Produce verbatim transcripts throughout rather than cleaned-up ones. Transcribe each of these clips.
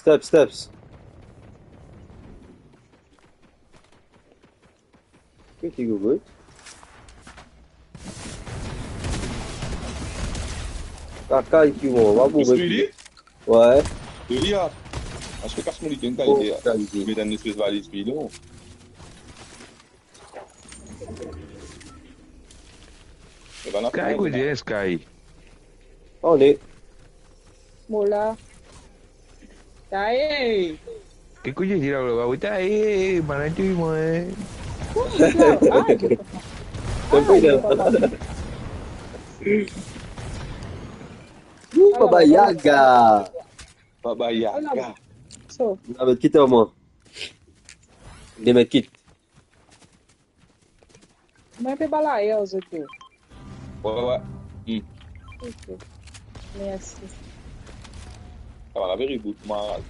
Steps, steps. Ki ti gogol? Kaka isi, bon, va pou... Espri li? Ouais. Li la. Aste kas mo li gagn... Oh, kalité, ah. Kalité. Met enn espes valiz bidon. Sky, kote Sky? On est. Mo la. Taye. Ki kote ti la, la, la, taye, mana tu, mwa. Ou, la, ah, Baba Yaga. Baba Yaga. So. Ah, met kit mwa. Demet kit. Mwa pe balaye zot de. Ouais, ouais. Hmm. Ok. Mersi. Sa va, la veri bout mal.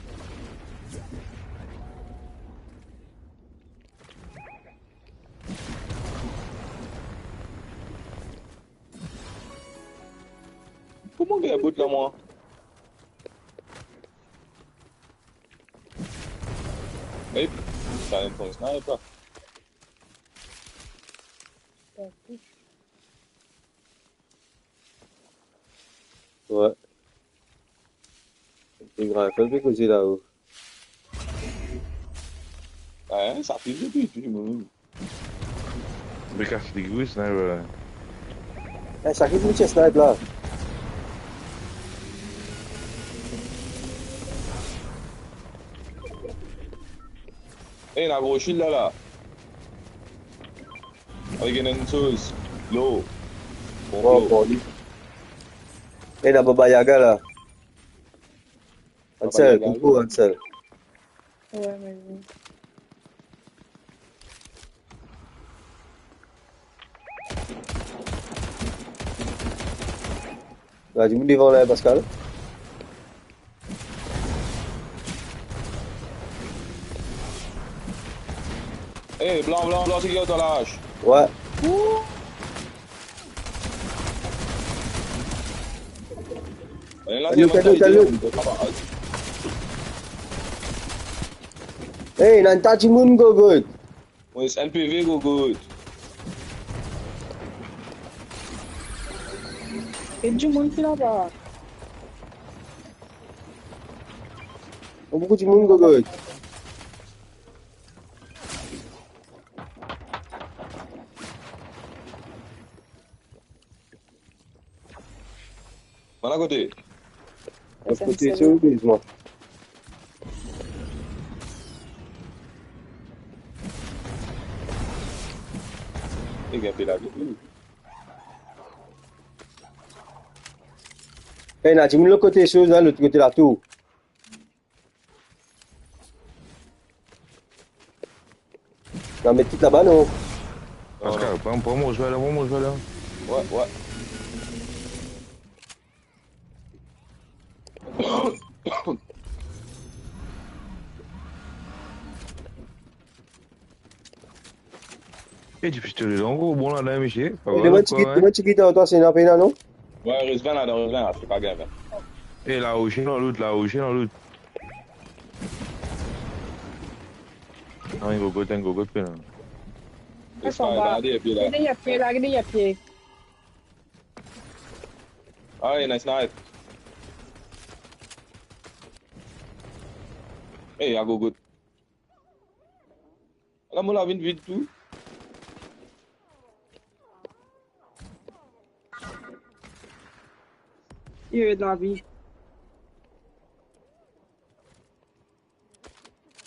Kouma gagn bout la, mwa? Ey, sa enn bon sniper. Ouais. Ti grav, finn pe koze lao. Hein, sa finn depi, depi, mwa. Be kas li gri sniper la. Eh, sa ki pou tir sniper la? Eh, ena gro shield la, la. Avek enn, enn soz. Lo. Bon, bon, lo. Bon, li. Eh, ena Baba Yaga la. Ansel, koukou, Ansel. Ouais, mais bon. La, dimoun devan la, Pascal. Eh, blan, blan, blan, seki ar to la, Ash? Ouais. Enn la, enn lot, enn lot, enn lot. Hey, ena enn ta dimoun, gogot. Mo res enn P V, gogot. E dimoun ki laba. Ena boukou dimoun, gogot. Bann la kote? Lot kote, se ou, Bizman? E gagn pe la, wi. Ena dimoun lot kote, so, la, lot kote latour. Non, met kit laba, non? Pascal, pran, pran mo zwe la, pran mo zwe la. Ouais, ouais. E ti pistole la ankor, bon la, la, misie. E, demann ti kit, demann ti kit, twa, se ena pena, non? Ouais, res vin la, dan res vin la, se pa grav. E la, osi, dan lout, la, osi, dan lout. Non, enn gogot, enn gogot, pena. Res anba. Gade, epi la. Gade, ena pie la, gade, ena pie. Ay, nice snipe. Ey, a gogot. Ala mo la vinn vid tou. Yo, lavi.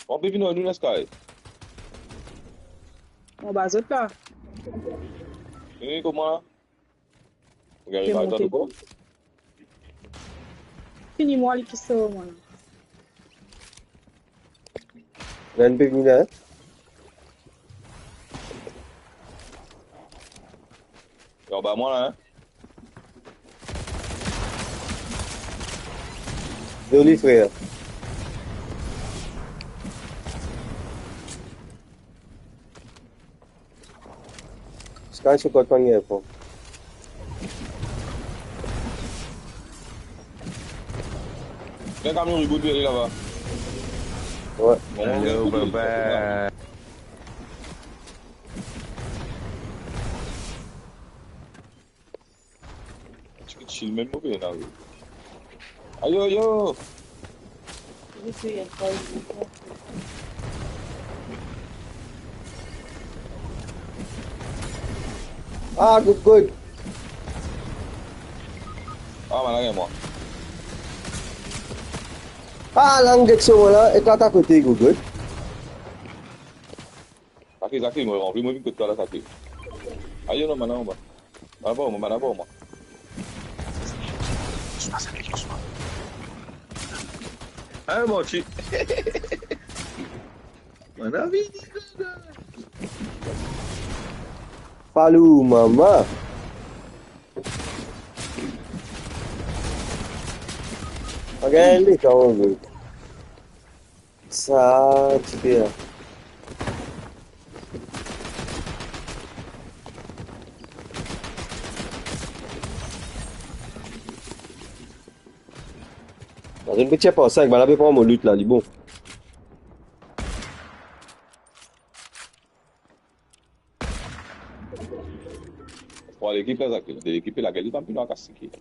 Bon, pe vinn ar nou, Sky. Anba zot la. Vini kot mwa la. Ou gagn rival twa ankor? Fini mwa li ki sov mwa la. Enn pe vini la, hein? Anba mwa la, hein? Zoli, frer. Sky so kot pannye fon. Enn kamion ribout vini laba. Ouais. Hello, baba. Ti pe chill mem mo pena, wi. Ayo, ayo. Ah, good, good. Ah, bann la gagn mwa. Ah, lang get so la, e twa ta kote, good, good. Saki, Saki, mo ranpli, mo vinn kot twa la, Saki. Ayo, non, bann la anba. Bann la anba, bann la anba. Dousman, Saki, dousman. Ah, mon ti. Mon ami, Palou, mama. Regarde, quand même. Sa, ti pe la. Bann pe tir par sink, bann la pe pran mo loot la, li bon. Trwa lekip la, Zaki. De lekip la, gagn li pa pli lwa kas ki.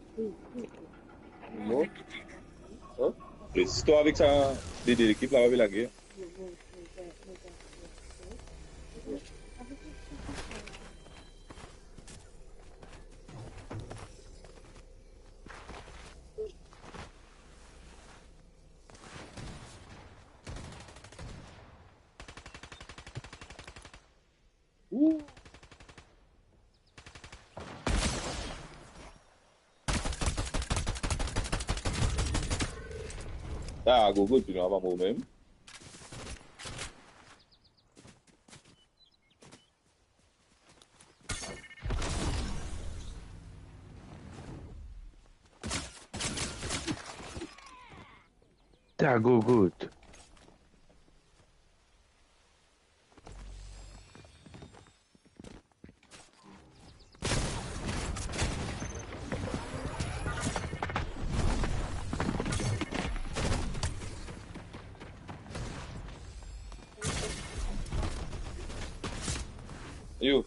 Non. Hein? Rezis twa avek sa, de, de lekip la, va lagè. Ouh. Ah, gogo, ti ena pa mo mem. Ta gogo. Yo.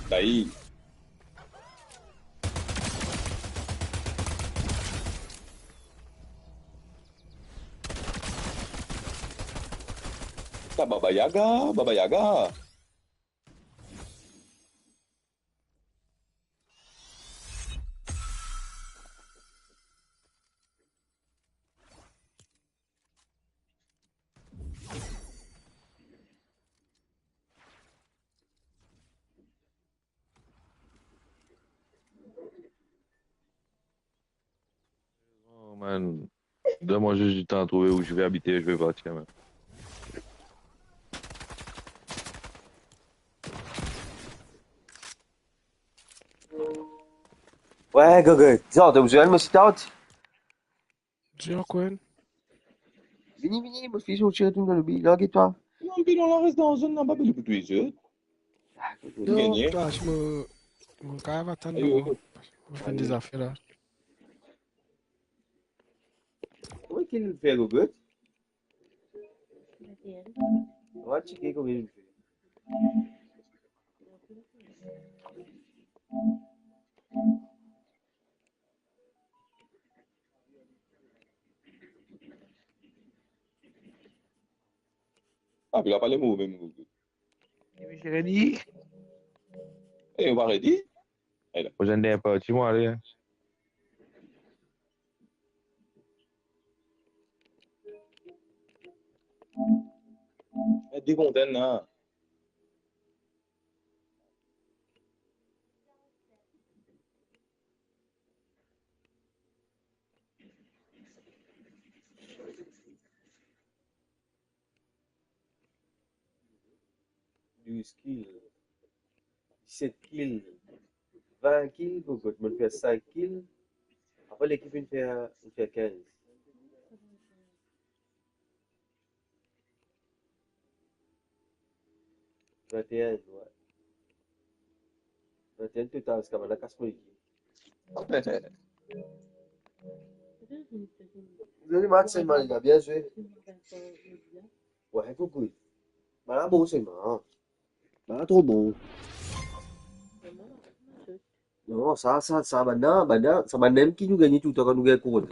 Bayi. Ta Baba Yaga, Baba Yaga. Oh, man. Donn mwa zis ditan trouve ousa je vais habiter, je vais partir, man. Ouais, gogo. Zan, to bizin mo sit out? Zan, kwen? Vini, vini, mo fini sorti, retourn dan lobi. Larg twa. Non, pi non, la res dan zone laba, bel pou touy zot. Ah, gogo. Non, gagne. Twa, mo, mo kav atann. Ayo, non. Mo fer de zafer la. Kouma ki nou fer, gogo? Mo cheke kouma nou fer. Ah, pi la pale mo mem, gogo. Epi se redi. Eh, ou pa redi? Eh, la. Prozenn dernie parti, mwa, ale. Eh, de kontenn la. Douz kill, diset kill, vin kill, gogo, mo'nn fer sink kill. Apre lekip inn fer, inn fer kinz. Vin-e-enn, wi. Vin-e-enn total, ziska bann la kas mo lekip. Zoli match, Saint-Marie, bien zwe. Wi, koukou. Bann la bon selman, an. Bann la tro bon. Non, sa, sa, sa, bann la, bann la, sa bann la mem ki nou gagne toultan kan nou gagn kouronn.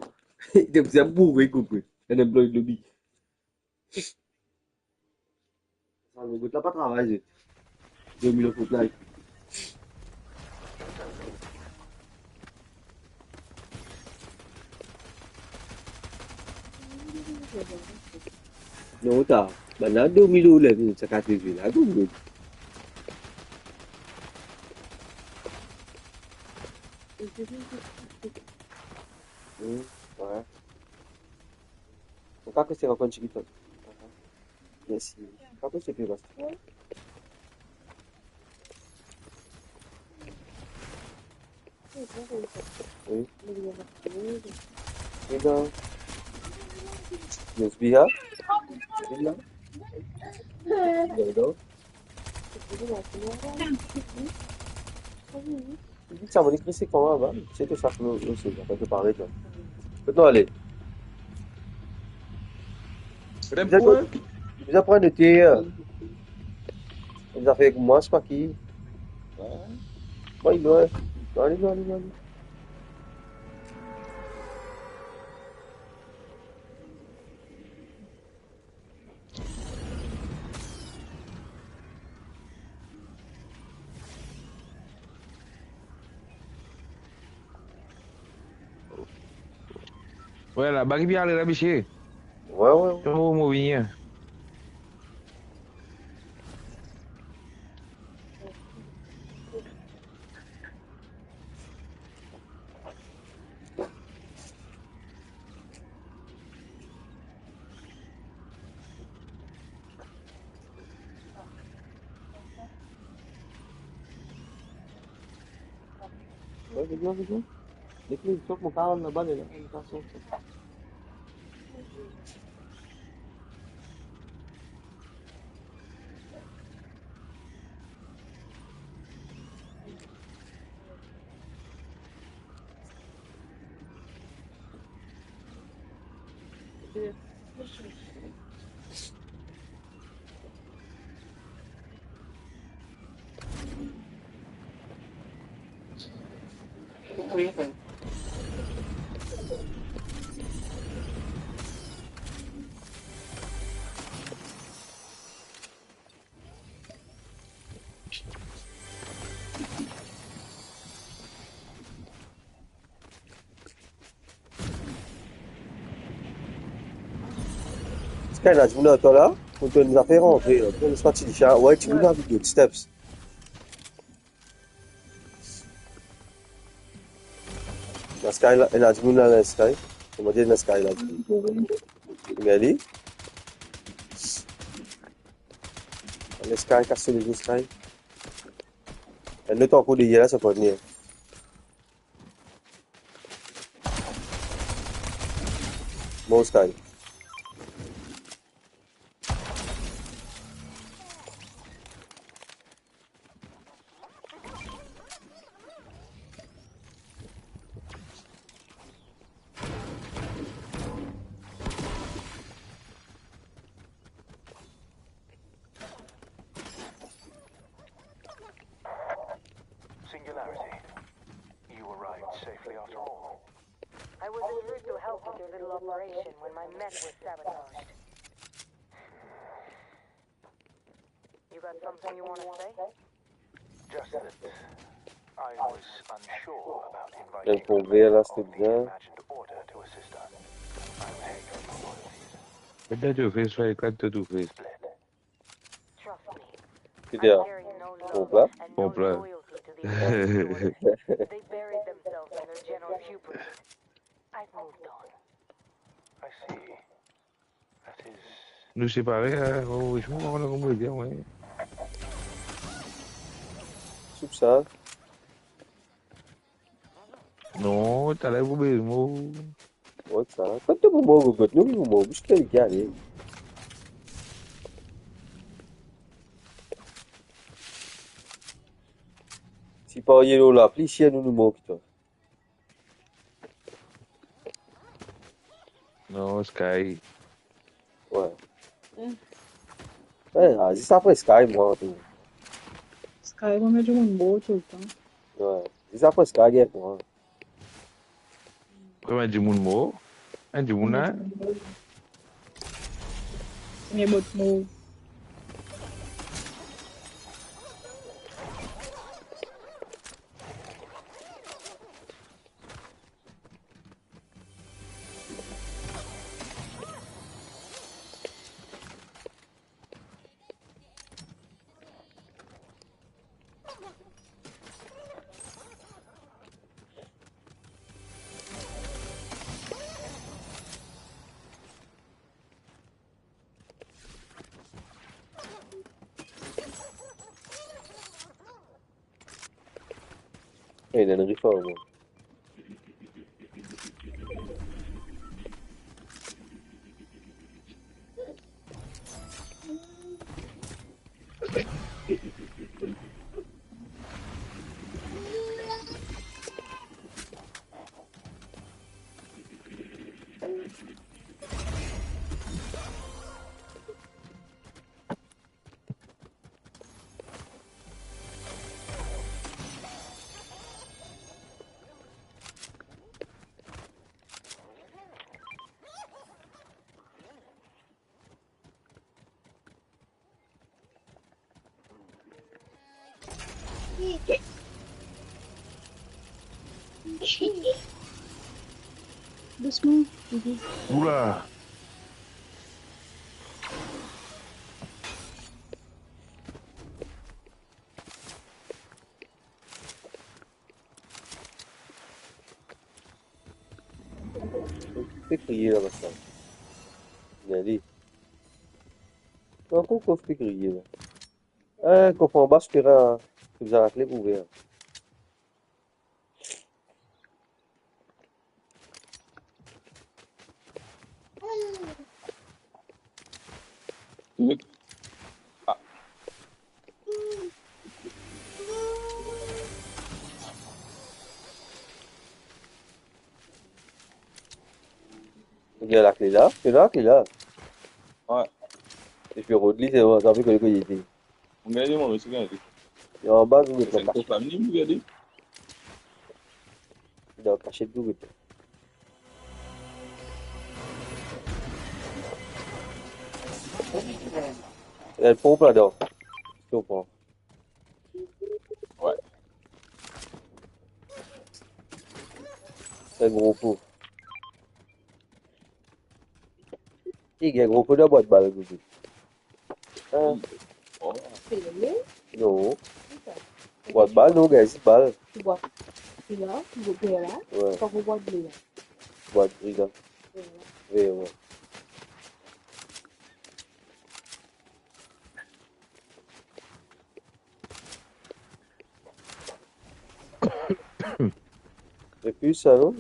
Donk, sa boure, koukou. Enn enplwaye lobi. Sa, robot la pa travay, zot. Dormi lor kot la. Non, ta. Bann la dormi lor ler, sa katrevin la, gou, gou. Hmm, wi. Ou pa koste rakont seki to. Mersi. Ou pa koste pe bas. Wi. Wi, non. Yes, biha. Wi, non. Wi, non. Li sa, mo li krese kouma, ba? Se to sa, nou, nou, se, apre, to pare, to. Kot nou ale? Bizin pran, bizin pran noter. Bizin fer kouma, se pa ki. Wi, lwin. Ale, ale, ale. Wi, laba ki pe ale la, misie. Wi, wi, wi. Mo, mo vini. Wi, vinn, vinn, vinn. Lekle, sot mo karann laba, ler la, mo karann sot. Sky, ena dimoun ar twa la? Ou tonn zafer rantre la. Tonn sa ti li sa. Wi, dimoun avek de steps. Ena Sky la, ena dimoun la, ena Sky. Kouma dir ena Sky la? Ena li. Ena Sky, kas so lezot Sky. Enn lot ankor deryer la, sa pa vini. Mor Sky. Singularity. You arrived safely after all. I was en route to help with your little operation when my mech was sabotaged. You got something you want to say? Just that I was unsure about inviting Enn konver la, se only bien. Imagined order to assist us. I paid for royalties. Ede to fes, fay kat to tou fes. Trust me. Ki dir? I carry no love and no loyalty to the Imagined Order. They buried themselves in their general's hubris. I've moved on. I see. That is Nou separe, eh, oh, wi, mo pa kone kouma dir, wi. Soup sa. Non, taler pou bezwen mo. Kot sa? Kot to pou mor, kot nou pou mor, bous ki ale. Si pa yelo lapli, si nou, nou mor ki twa. Non, Sky. Wi. Hmm. Wi, ah, zis apre Sky, mwa, tou. Sky, mwa, met dimoun mor toultan. Wi, zis apre Sky, gagn mwa. Premie dimoun mor, enn dimoun la. Premie bot mor. Ey, ena enn rifor, mwa. Dousman, bebe. Oula! Pe kriye la, basta. Gade. Ankor kof pe kriye la. Eh, kof anba sou terin, bizin rakle pou ouver. Ou gagn lakle la? Ou gagn lakle la? Wi. Epi rod li, se, sa pe kone kot li ete. Mo gagn li, mo resi gagn li. Li anba, nou met li. Kof la minim, gade. Li dan kasiet tou, gete. Enn ponp ladan. Ki to pran? Wi. Enn gro pou. Li gagn gro pou dan bwat bal, gete. Hein? Oh. Non. Bwat bal, non, gagn zis bal. Ti bwat. Sila, ti bwat la. Wi. Sa, gro bwat ble la. Bwat gri la. Wi. Wi, wi. Epi sa, non?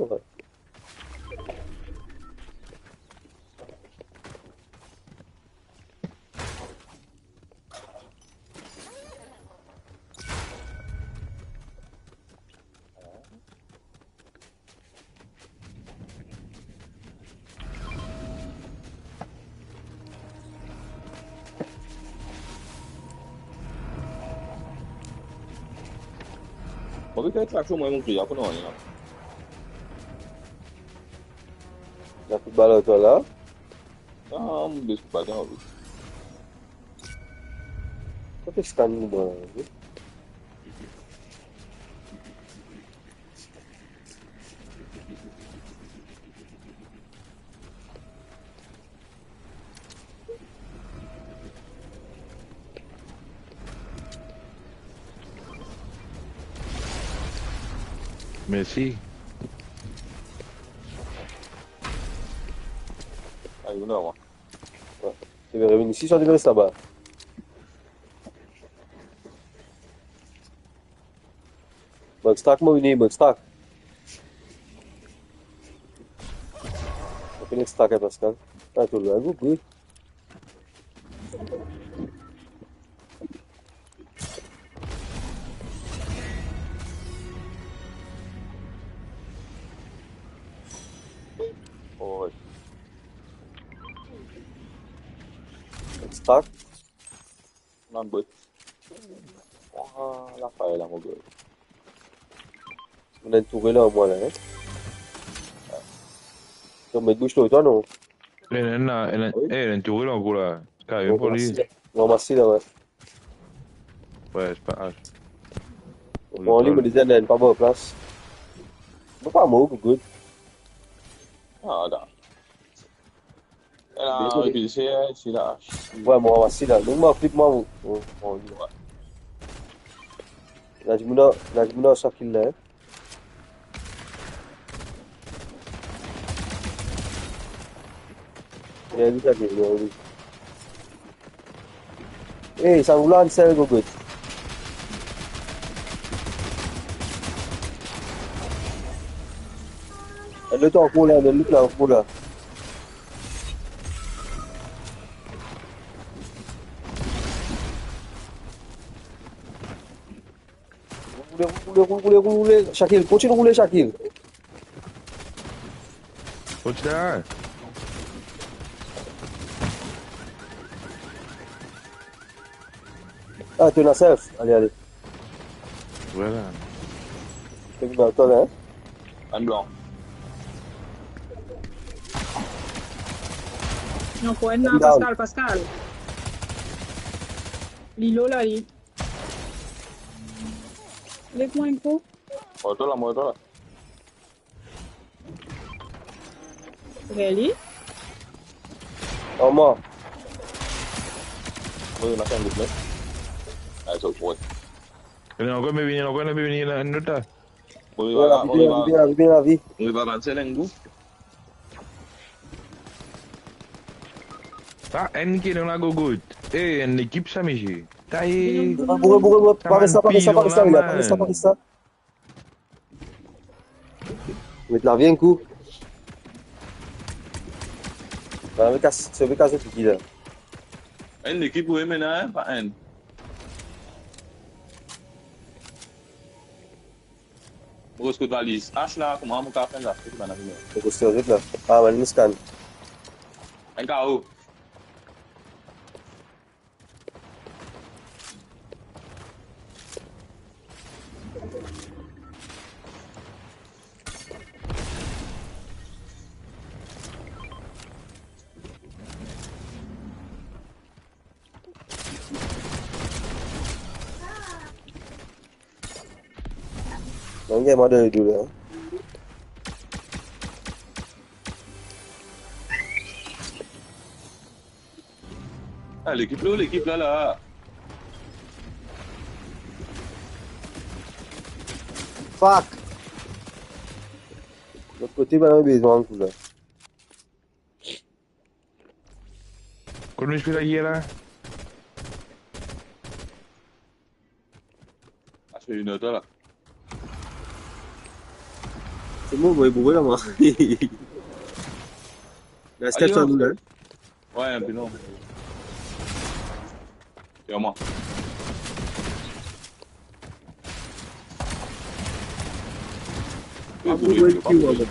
Mo pe fer extraction, mwa, mon pri, akoz nanye la. Li pe bal ar twa la? Ah, mo bes pou bal dan, wi. Sa pe scan mwa, wi. Mersi. Ayo, la, mwa. Wi. Ti pe revinn isi, sa ti pe res laba. Bann stack, mo vini, bann stack. Mo finn stack, hein, Pascal. Ah, to lwin, group, wi. Oh, wi. Sak. Nan bot. Wah, lafay la, mo gars. Mo ena enn tourel an mwa la, hein. To met bous lor twa, non? Eh, ena, ena, wi, eh, ena enn tourel ankor la. Karim pou li. Mo ramas li la, wi. Wi, se pa al. Bon, li, mo dir, ena enn pa bon plas. Mo pa mor, good. Ah, da. Ela, dezole. Wi, se, se la. Wi, mo ramas li la. Donn mwa, flip mwa, mo, mo, mo, wi. Ena dimoun, ena dimoun ar sa kill la, hein. Bien, bien, bien, bien. Ey, sa roule enn sel gogot. Enn lot ankor la, enn lot la, ankor la. Roule, roule, roule, roule, roule, Shakil. Kontign roule, Shakil. Kot sa? Ah, to ena self. Ale, ale. Vwala. Tek dan to la, hein? Enn blan. Non, pou enn la, enn down. Pascal, Pascal. Li lo la, li. Les mwa enn kou. Mo to la, mo to la. Really? An mwa. Wi, ena enn gout la. Ah, so fort. Ena ankor, me vini, ankor, me vini, ena enn lot la. Wi, vwala, lavi, vwala. Lavi, lavi, lavi. Wi, vwala, se lenn gou. Ah, enn ki ena lagogot. Eh, enn lekip sa, misie. Taye. Boure, boure, boure. Sa pa res sa, pa res sa, pa res sa, pa res sa. Met lavi enn kou. Ala, met kas, sove kas zot ki la. Enn lekip ou ena, hein, pa enn. Mo koz kot valiz. Ach la, kouma mo kapav fer la? Kot bann la? Mo koz kot zot la. Ah, bann miskan. Enn K O. Donk, mwa dan ledoulè, hein. Ah, lekip la, lekip la, la. Fuck. Lot kote, bann bizin kou la. Kot nou pe lagir la? Ah, se enn lot la. Se bon, mo boure la, mwa. Reste sa, nou la. Wi, enn pe non. Tir mwa. Ah, boure, boure, boure.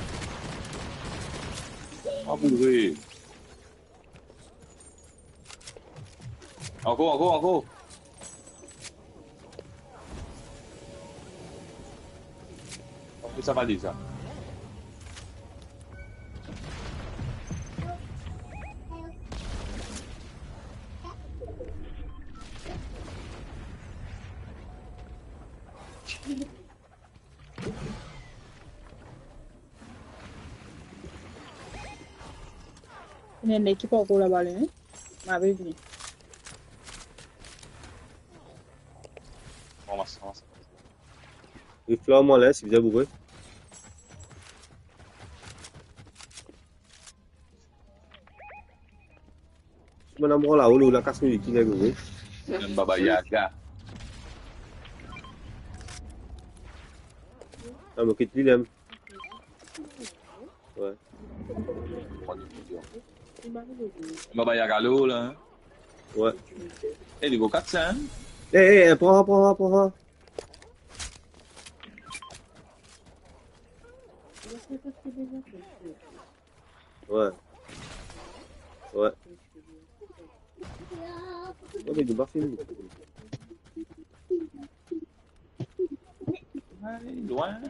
Ah, boure. Ankor, ankor, ankor. Ankor sa valiz la. Ena enn lekip ankor laba la, hein? Mo pe vini. Ramas, ramas. Li flank mwa la, si bizin boure. Mo ena mwa la, olo, la kas mo ki nek, wi. Enn Baba Yaga. Ah, mo kit li, lem. Wi. Baba Yaga lo la, hein? Wi. Eh, li gro kat sa, hein? Eh, eh, eh, pran, pran, pran. Wi. Ouais. Ouais, mais il est pas fini. Ay, lwin.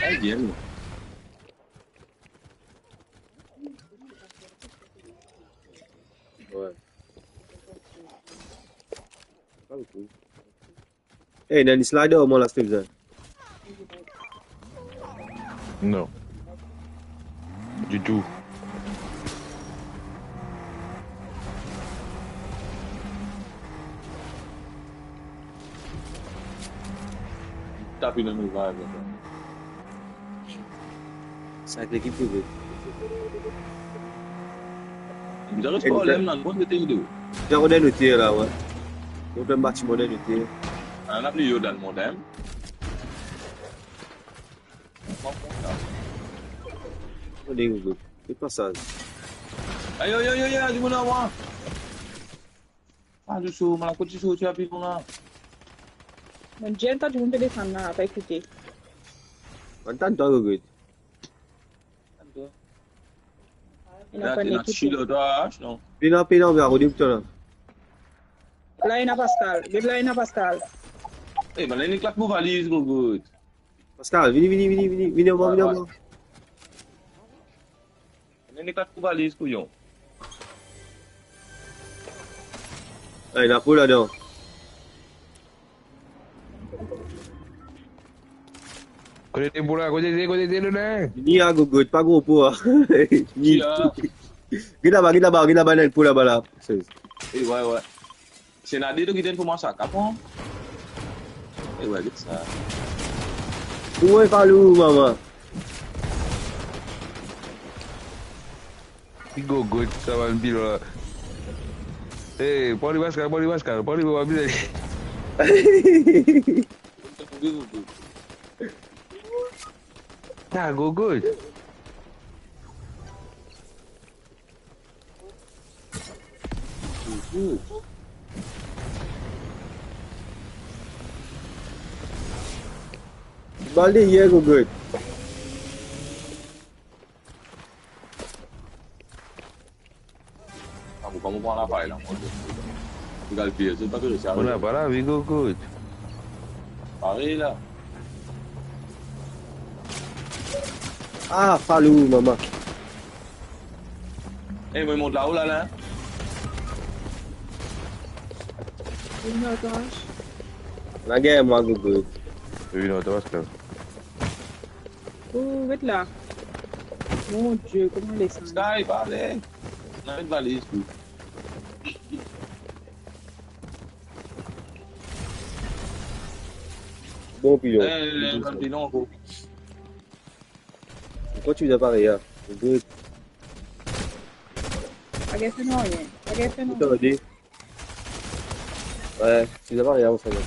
Ay, bien. Ouais. Pas beaucoup. Hey, ena enn slider, mwa la, si to bizin. Non. Ditou. Tap in revive. Sa lekip ki ve. Bizin res problem la, nou konn mete video. Bizin rod enn oter la, ouais. Rod enn batiman, enn oter. Ah, ena pli yo dan lemond, hein. Ode, Gogo. Ki pasaz? Ayo, ayo, ayo, ayo, dimoun ar mwa. Ah, douso, mo la kot ti sorti rapid, mo la. Mo dir twa dimoun pe desann la, pa ekoute. Mo tann twa, Gogo. Ena pa ena lekip. Pena, pena, me arode pou twa la. La ena Pascal, get la ena Pascal. Eh, bann la inn eklat mo valiz, Gogo. Pascal, vini, vini, vini, vini, vini ar mwa, vini ar mwa. Ena kat pou valiz, kouyon. Ay, ena pou ladan. Kote de pou la, kote de, kote de, nou la? Ni a Gogo, pa gro pou, ah. Ni. Get laba, get laba, get laba, ena pou laba la. Eh, ouais, ouais. Si ena de, to kite enn pou mwa sa, kapon. Eh, ouais, get sa. Pou mwa, Falou, mama. Ki Gogo, sa bann pilon la. Eh, pran li, Pascal, pran li, Pascal, pran li, pran li. Ta Gogo. Bal deryer, Gogo. Ah, bon, kouma pran laparey la, mwa? Egal pies, pa pe resi. Mo napa lavi, Gogo. Parey la. Ah, Falou, mama. Eh, mo mont lao la, la. Vinn ar twa. Lager mwa, Gogo. Vinn ar twa, Pascal. Oh, get la. Mon Die, kouma li desann. Sky, pa ale. Ena enn valiz, tou. Bon pilon. Eh, eh, eh, pilon ankor. Pourquoi tu viens par là? Good. Pa gagn fer nanye. Pa gagn fer nanye. Attendez. Ouais, tu viens par là, on fait ça.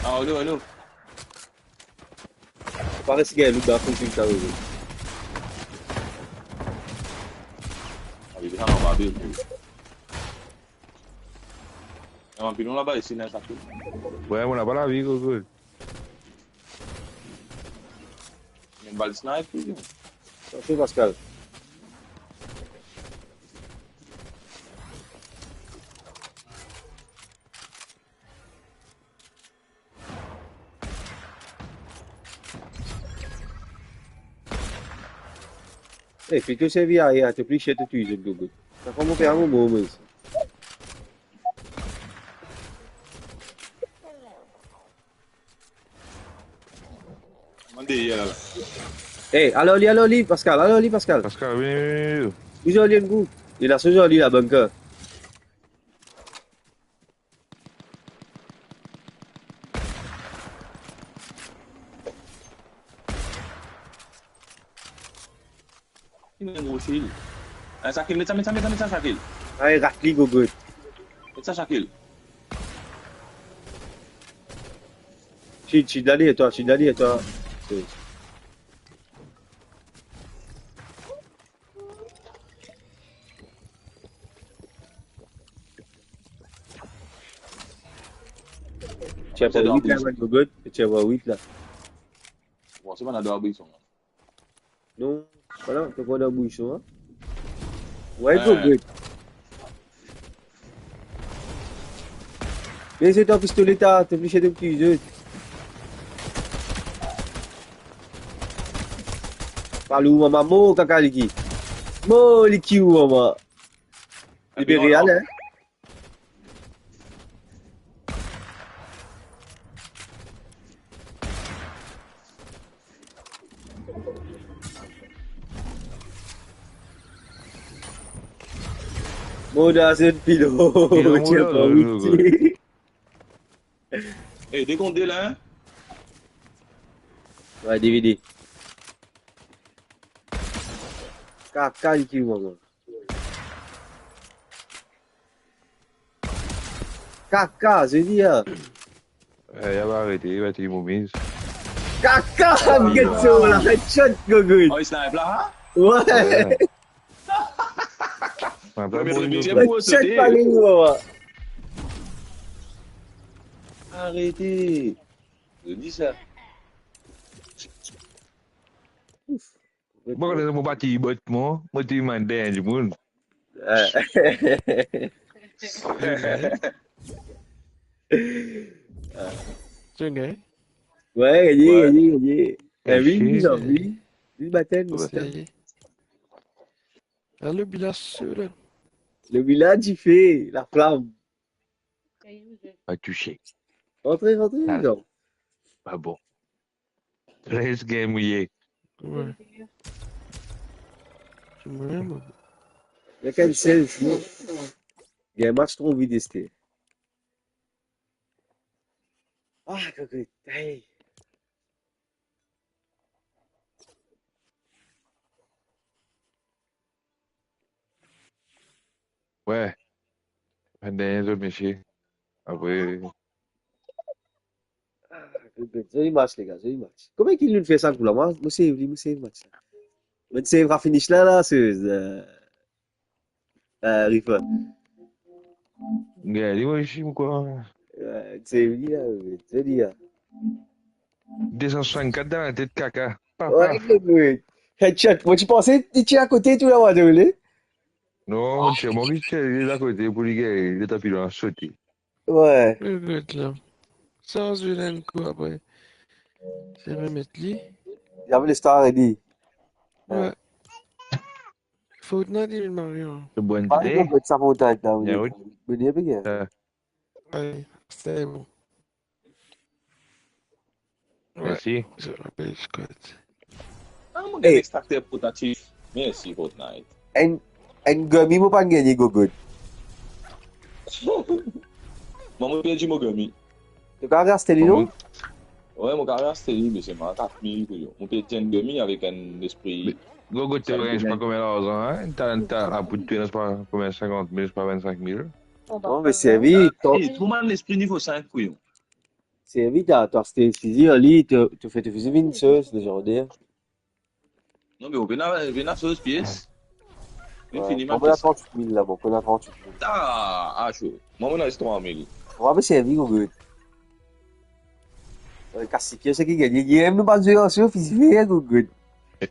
Ah, alo, alo. Parey si gagn loot dan la finn finn sa, wi. Ah, li vinn anba, bien. Ah, pilon laba, isi, ena sa tou. Ouais, mo napa lavi, Gogo. Ena enn bal snipe, wi. Sa se Pascal. Eh, plito servi ayer, to pli ser to touy zot, Gogo. Sa kouma fer mo mo, mo isi. Mande, ya la. Eh, al ar li, al ar li, Pascal, al ar li, Pascal. Pascal, vini, vini, vini. Ou zoli enn kou. Li la so zoli la, bunker. Li met enn gro shield. Eh, Shakil, met sa, met sa, met sa, met sa, Shakil. Ay, rat li, Gogo. Met sa, Shakil. Shield, shield la deryer twa, shield la deryer twa. Ti a wit la, man, Gogo. Ti a wit la. Bon, se bann ador bison la. Non, pa la, to ankor dan bouson, hein? Ouais, go, go. Mete zot ar pistole, ta, to pli tir zot. Palou, mama, mo, kaka, liki. Mo, liki, mama. Libere, ale, hein. Mo dan enn pilo. Pilo, mo dan enn pilo. Eh, de kont de la, hein? Ouais, D V D. Kaka, li ki mwa, mwa. Kaka, je dis, hein. Eh, li ava arete, li va tir mo miz. Kaka, get so la, headshot, gogo. Oh, li snipe la, hein? Ouais. Ouais. Snipe la, bon, deziem kou, sote. Headshot, pa li, mwa. Arete. Je dis sa. Ouf. Bon, kan mo parti bot mwa, mo ti mann dernie dimoun. Ah. Tu gagn? Ouais, gagné, ouais, gagné, gagné. Eh oui, oui, non, oui. Oui, baptême, ouais, c'est ça. Ah, le village, c'est vrai. Le village, il fait la flamme. A touse. Rantre, rantre, ah, non. Pa bon. Let's game, oui. Ouais. C'est moyen, moi. Il y a qu'une seule, sinon. Il y a un match trop vite, c'était. Ah, cocotte. Hey. Ouais. Enn dernie zot, misie. Apre. Ah, good, good. Zoli match, les gars, zoli match. Kouma ki nou fer sa kou la? Mwa, mo save li, mo save match la. Mo save finish la, la, se, euh, euh, Reaper. Yeah, li, mo isi, mo krwar. Ouais, save li la, zoli la. De san swasannkat dan latet, kaka. Papa. Ouais, good, good. Headshot. Mo ti panse li ti akote tou la, mwa, de li. Non, ah, c'est moi qui suis allé à côté pour lui gagner, il est à pied dans la sauté. Ouais. Regarde là. Sans une encore après. C'est même être li. Il y avait l'histoire, il dit. Ouais. Fortnite, il est marié, hein. C'est bon, ah, il faut mettre ça Fortnite, là, oui. Yeah, oui. Mais il est bien. Euh. Allez, c'est bon. Mersi. Zot rapel squad. Ah, mo gagn extrakter portatif. Mersi, Fortnite. Enn, enn gummy, mo pa gagne, gogo. Mwa, mo perdi mo gummy. To kav aste li, non? Wi, mo kav aste li, me se mwa kat mil, kouyon. Mo perdi enn gummy avek enn lespri. Gogo, to gagn, se pa konbien larzan, hein? Ta, ta, la pou to, se pa konbien, sinkant mil, se pa vennsenk mil? Non, me servi, to... Eh, trouv mwa enn lespri nivo sink, kouyon. Servi, ta, to aste fizi, ali, to, to fer to fizi vinn soz, lejander. Non, me ou pena, pena soz pies. Vinn fini, mwa, mo ena trant-wit mil la, bon, mo ena trant-wit mil. Ah, ah, sure. Mwa, mo ena zis trwa mil. Mwa, me servi, gogo. Eh, kas seki, seki gagne. Yer, nou pa zwe ansanm, fizi ver, gogo.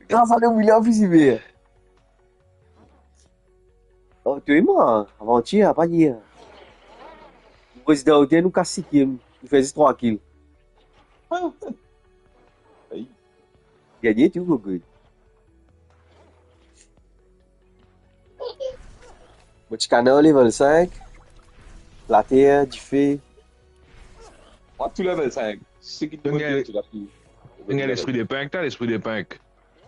Gras a nou, mwa, fizi ver. Oh, to e mwa, avantier, pa yer. Prezidan oter, nou kas sikiem, nou fer zis trwa kil. Ay. Gagne tou, gogo. Mo ti kanar level sink, later, dife. Mwa tou level sink. Seki to gagn, to gagn lespri de pink, ta, lespri de pink.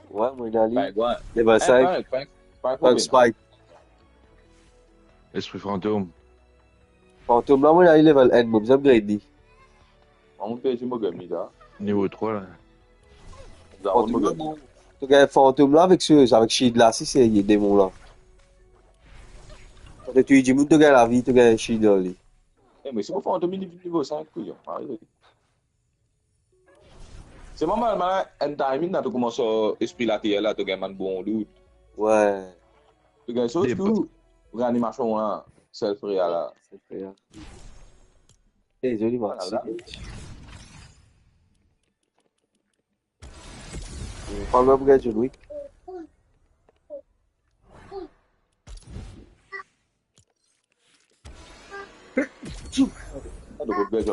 Wi, mo ena li. Pink, wi. Level sink. Pink, pink, pink, pink spike. Lespri fantom. Fantom la, mo ena li level enn, mo bizin upgrade li. Mwa, mo perdi mo gummy la. Nivo trwa la. Fantom la, to gagn fantom la avek se, avek shield la, si serye, demon la. Kan to touy dimoun, to gagn lavi, to gagn shield ar li. Eh, me si mo fantom li nivo sink, kouyon. Ayo. Se mwa, mwa, mwa, enn timing la, to koumans ar espri later la, to gagn bann bon loot. Wi. To gagn soz tou, reanimasion la, self rea la. Self rea. Eh, zoli match. Voilà. Pablo pou gagn John Wick.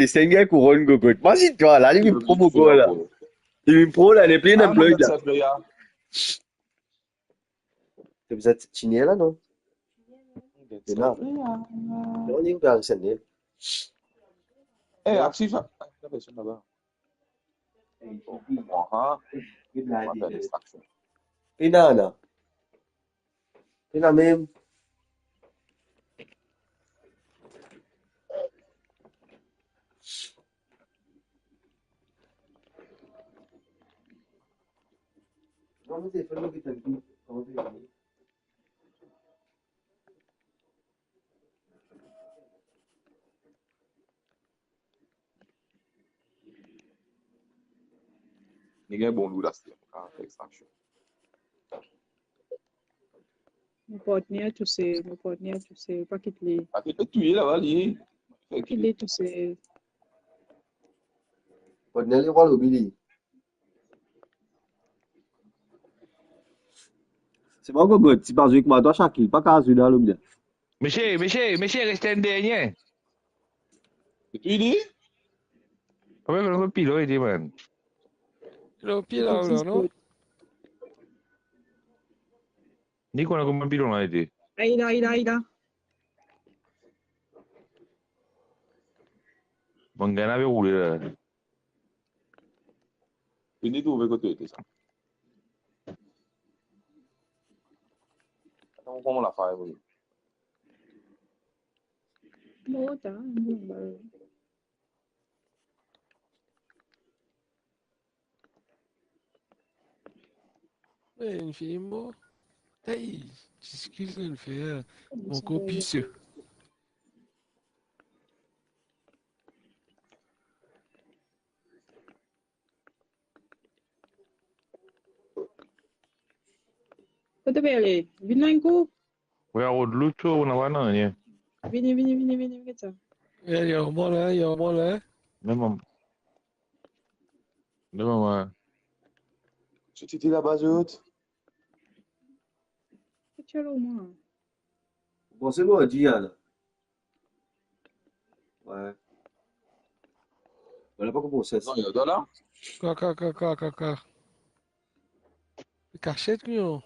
desin, gagn kouronn, gogot. Imazinn twa la, li vinn pro mo gol la. Li vinn pro la, nepli ena employ la. Te bizin ti-, tinier la, non? Ena. Non, li pe arisenel. Eh, aktif, ah, la personn laba. Aha. Ena, ena. Ena mem. Li gagn bon loul aster, mo kapav fer extraction. Mo partner tousel, mo partner tousel, pa kit li. Pa kit li touye laba, li. Pa kit li tousel. Partner li, rwa lobi li. Se pa gogot, si pa zwe kouma twa, Shakil, pa kapav zwe dan lobi la. Misie, misie, misie, res enn dernie. Epi li? Kouman, kouman, pilo, li di, man. Pilo, pilo, non, non. Ni kone kouman pilo la ete. Aida, aida, aida. Bann grenn ave roule la. Fini trouve kot ete sa. Atann, kouma lafay, wi. Bon, ta, bon, ba. Eh, enn fim, bon. Hey, ti skill enn fer. Ankor pli sir. Kote pe ale? Vinn la enn kou. Wi, a rod lout, ou napa nanye. Vini, vini, vini, vini, get sa. Eh, yo, mo la, yo, mo la. Mem mwa. Devan mwa. Ti, ti, ti laba zot. Get sa, mwa. Bon, se bon, di, ala. Wi. Bon, la pa konpran sa. Non, yo, la. Kaka, kaka, kaka. Kasiet, non.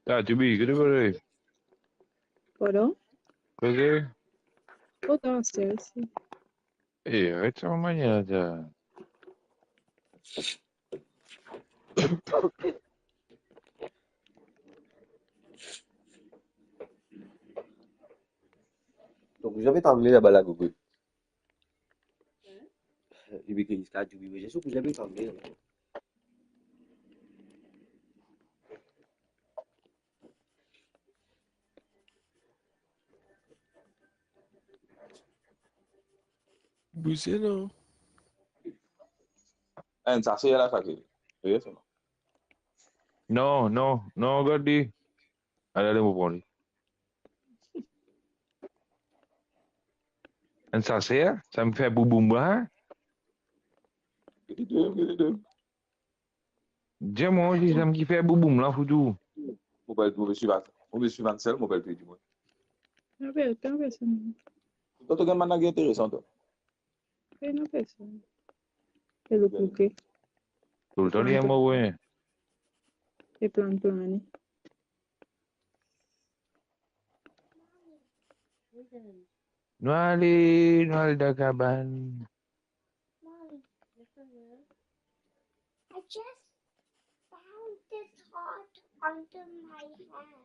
Ah, Tubi, kote ou pe ale? Pardon? Kote? Kot aster isi? Eh, aret sa manier la. Donk, zame tann li laba la, Gogo. Li pe kriye ziska Tubi, me zis ou zame tann li laba. Bouze non. Enn sase la, sa ki. Serye, sa non? Non, non, non, gard li. Ale, ale, mo pran li. Enn sase, sa, sa ki fer bouboum la. Get li de, get li de. Dir mwa, si sa ki fer bouboum la, foutou. Mo pe, mo pe swiv, mo pe swiv enn sel, mo pe dir mwa. Apel, apel sa. Twa, to gagn bann lage interesan, twa. Pena personn. E le kouke. Toultan li enn mo, wi. E plan, plan, ni. Nou ale, nou al dan kabann. I just found this heart under my hand.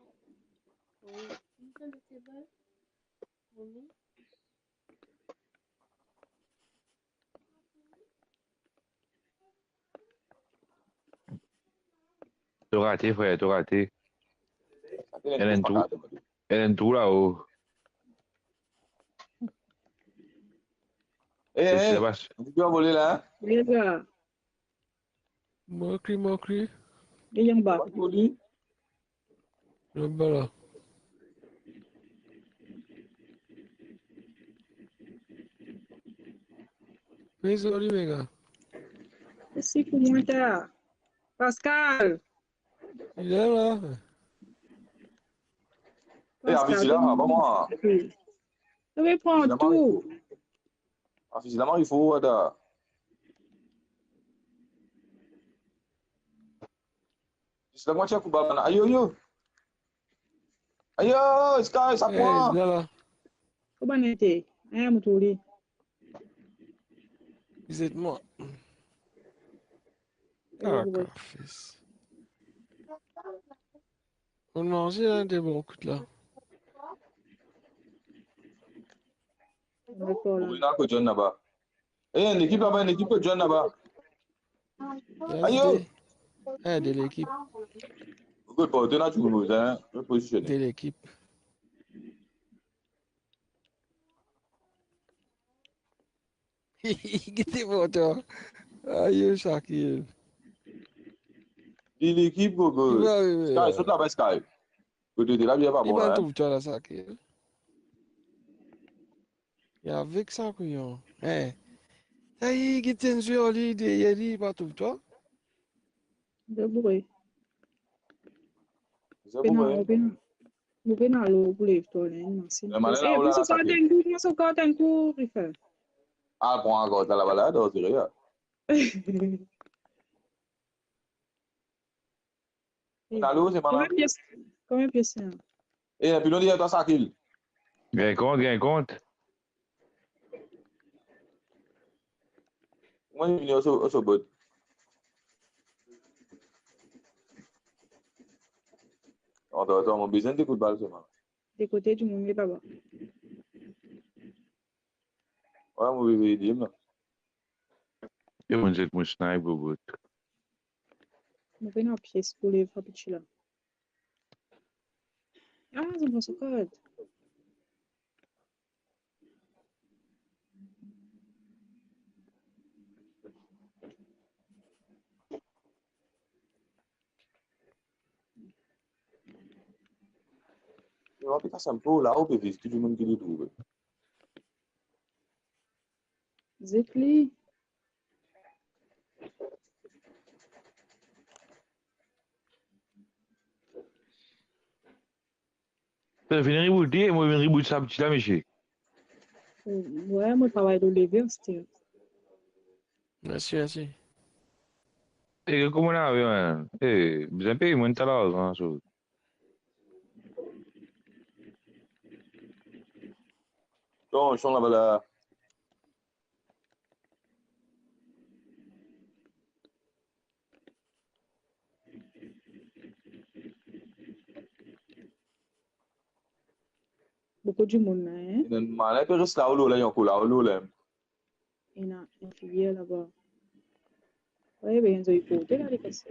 To rate, frer, to rate. Ena enn trou. Ena enn trou lao. Eh, eh, laba. Ou pe vole la, hein? Wi, sa. Mo kri, mo kri. Li anba. Anba la. Mezoli, mega. Mesi pou mwa ta. Pascal. Li la la. Eh, aviz la, pa mwa. Ou pe pran tou. Aviz la, mari fou, ada. Zis la, mwa ti akout bal la. Ayo, yo. Ayo, Sky, sa pran. Eh, la la. Kouma nete? Eh, mo trouv li. Vizit mwa. Kaka fis. Ou manze, hein, de bon kout la. Ou vinn kot John laba. Eh, enn ekip laba, enn ekip kot John laba. Ayo! Eh, de lekip. Kot Porto, ena tou, hein, repozisioné. De lekip. Ki ti bon twa. Ayo, Shakil. Li lekip, gogo. Li pa, Sky, sot laba, Sky. Kote de la, li pa bon, hein. Li pa trouv twa la, Shakil. Li avek sa, kouyon. Eh. Sa, li, ki ti enn zwe, li, deryer li, li pa trouv twa. Debout. Debout, pena, pena. Mo pena lor pou lev twa la, non, si. Eh, mo so kart enn kou, mo so kart enn kou, Rifa. Ah, pran ankor, ta laba la, dan zere, ya. Talo, se malad. Konbien pies, konbien pies, hein? Eh, epi nou dir twa sa, Shakil. Gagn kont, gagn kont. Mwa, vini, oso, oso bot. Atann, atann, mo bizin ekout bal selman. De kote dimoun laba. Wi, mo bizin ede, non. E mo zet mo snipe, bout. Mo pena pies pou lev, pa piti la. Ah, zot pran so kart. Yo, aplikasyon pou la, ou pe viv, tou dimoun ki li trouve. Zet li. Finn reboot li, e mo vinn reboot sa piti la, misie. Wi, mo travay lor level still. Mersi, mersi. E kouma nou ave, man? E, bizin pey mwa enn ta larzan, so. Bon, son laba la. Boukou dimoun la, en? Ena enn malin pe res lao lor la, li ankor lao lor la. Ena enn figir laba. Wi, be, enn zoli kote la, li kase.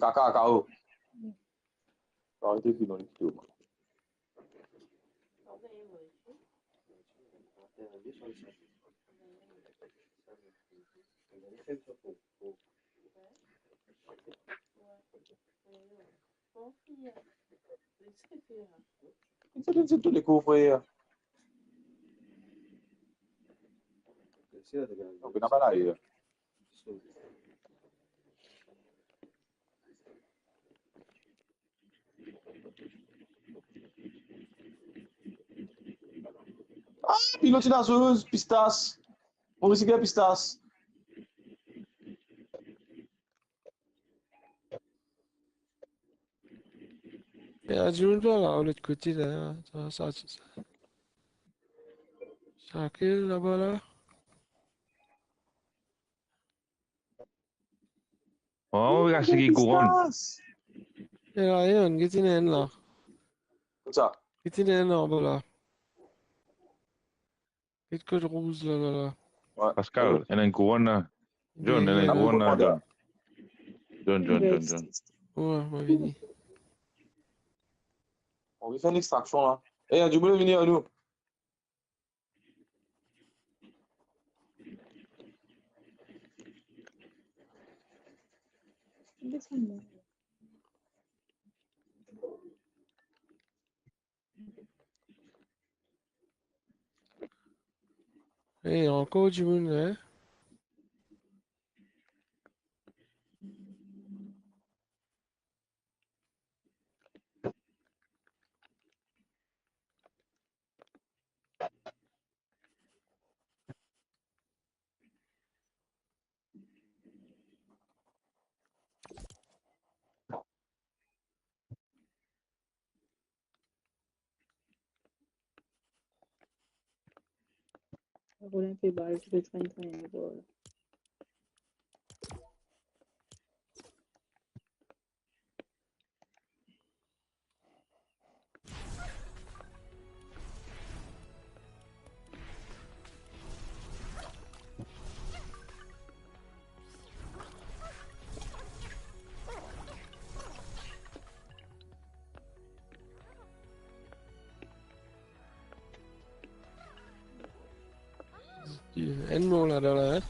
Kaka, kao. Arete ki non, li kite mwa. Ki sa to dir tou lekou, frer? Donk, ena pa la, ye. Ah, pilot inn azouz, pistas. Mo resi gagn pistas. Ena dimoun pa la, lot kote la, sa, sa, sa. Sa kel laba la? Oh, mo pe kas li kouronn. Ena enn, get ena enn la. Koumsa? Get ena enn la, laba la. Get kot rouz la, la, la. Wi. Pascal, ena enn kouronn la. John, ena enn kouronn la, John. John, John, John, John. Wi, mo vini. Mo pe fer enn extraksion la. E, ena dimoun vini ar nou. E, ankor dimoun, en? Rod enn pe bal, ti pe trenn, trenn, bal. Enn mor ladan la, en?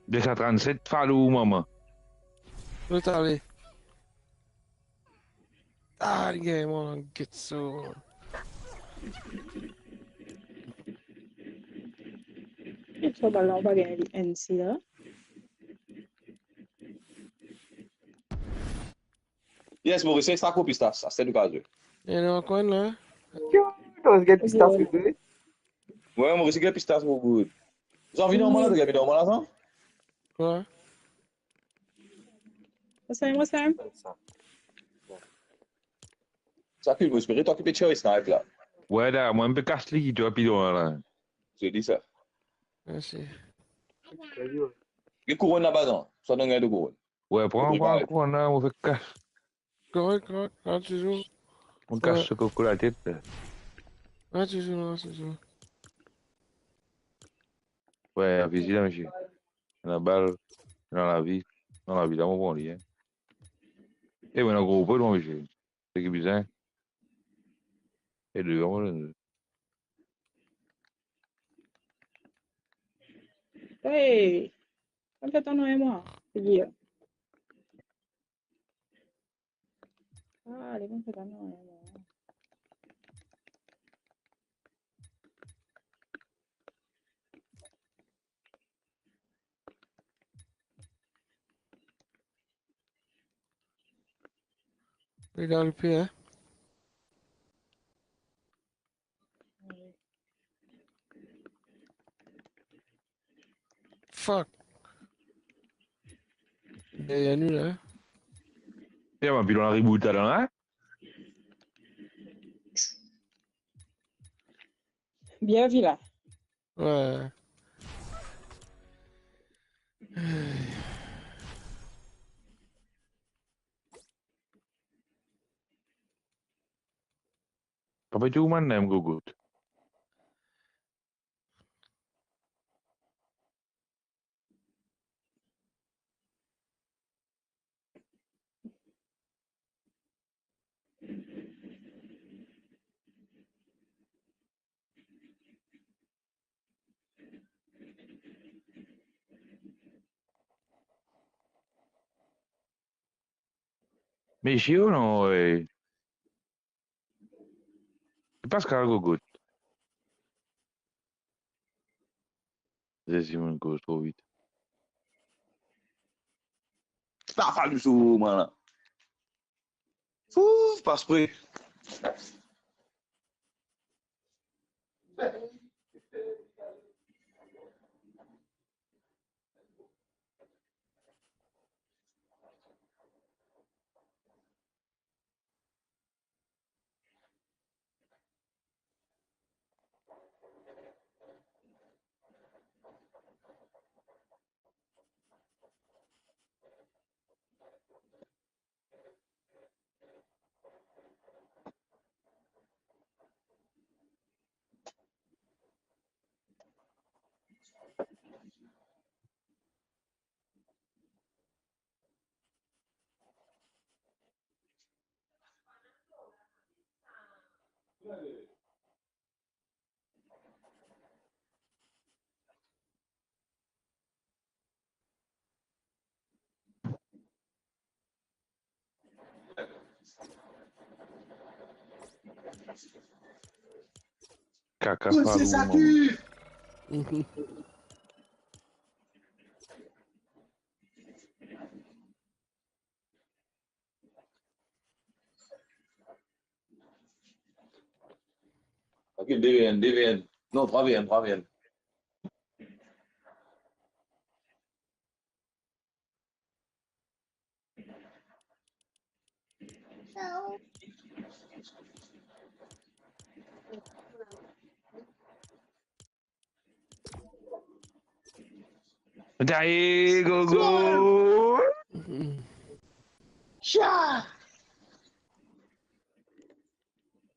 De sa trannset falo, mama. Kot ale? Ah, li gagn mwa, get so. Sa bal la, ou pa gagn li enn si la. Yes, Moris, extra kou pistas, aster nou kapav zwe. Ena ankor enn la? Yo, to gagn pistas, wi. Wi, Moris gagn pistas, mo good. Zan, vinn normal la, to gagn vinn normal la, Zan? Wi. Mo Sam, mo Sam. Sa ki, mo espere twa ki pe tire snipe la. Wi, la, mwa, mo pe kas li ki twa pi lwin la. Zoli sa. Mersi. Gagn E kouronn laba, non? Sa donn gagn de kouronn. Wi, pran, pran kouronn la, mo fer kas. Korek, korek, la touzour. Mo kas so koko latet la. La touzour, la touzour. Wi, vizilan, misie. Ena bal, ena lavi, dan lavi la, mo pran li, en. E, mo ena gro pot, mo, misie. Seki bizin. E de, mo donn. Hey, pa fer twa nanye mwa, figir. Ah, li pa fer twa nanye mwa. Li dan lipie, en? Fuck. Deryer nou la. Ya, ma pilon aribout ladan la. Bien vi la. Wi. Apa tou bann la ena gogot? Misie, non, wi. Li pa kapav gogot. Zezi, mo'nn koz tro vit. Sa fali sou mwa la. Ouf, pa pre. Kaka pa bon. Ok, de V N, de V N. Non, trwa V N, trwa V N. Daye, gogo. Cha!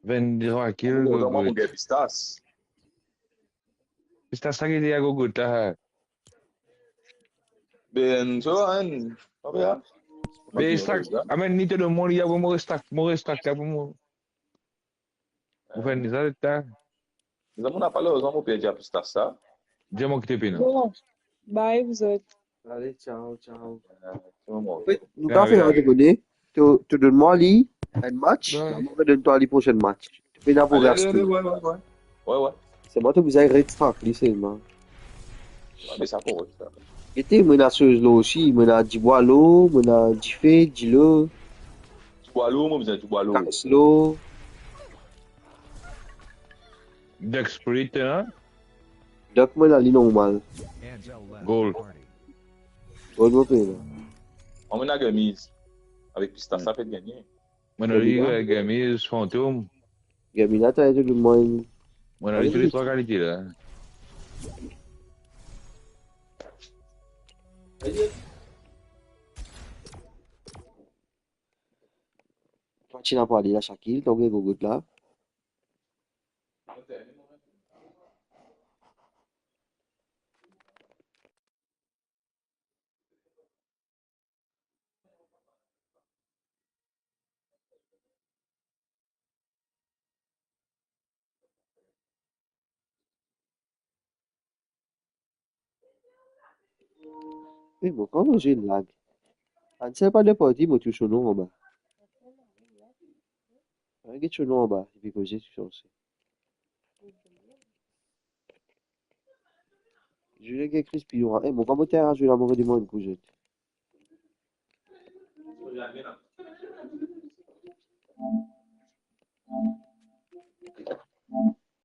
Vinn trankil, gogo. Pistas. Pistas sa ki dir gogo la. Ben, so, hein, pa pe la. Ben, sa, amen, ni to demann, li a mo restak, mo restak, la pou mo. Mo fer ni sa, ta. Mo pa larzan, mo perdi a Pistas sa. Dir mo ki to pena. Bon, bye, vous autres. Ale, ciao, ciao. An fet, nou pa fer an, to kone, to, to donn mwa li, enn match, la, mo donn twa li prosenn match. To pena pou ale, ale, ale, wi, wi, wi. Wi, wi. Selman to bizin res trankil selman. Wi, me sa pou res sa. Gete, mo ena soz lo osi, mo ena dibwa lo, mo ena dife, dilo. Dibwa lo, mo bizin dibwa lo. Kas lo. Duck Spirit, hein? Duck, mo ena li normal. Gold. Gold, mo pena. Mo ena Gummies. Avek Pistas, sa pe gagne. Mo ena li, Gummies, Fantom. Gummies la, ta ete de mwa. Mo ena li tou le trwa kalite la. Twa ti ena pou ale la, Shakil, to gagn gogot la. E mo, kouma mo zwe lag? Ansel pa de parti, mo touzour anba. Get so non anba, epi koze tou sanse. Zwe get Chris Piron. E, mo pa mo terrain zwe la, mo redemann pou zot.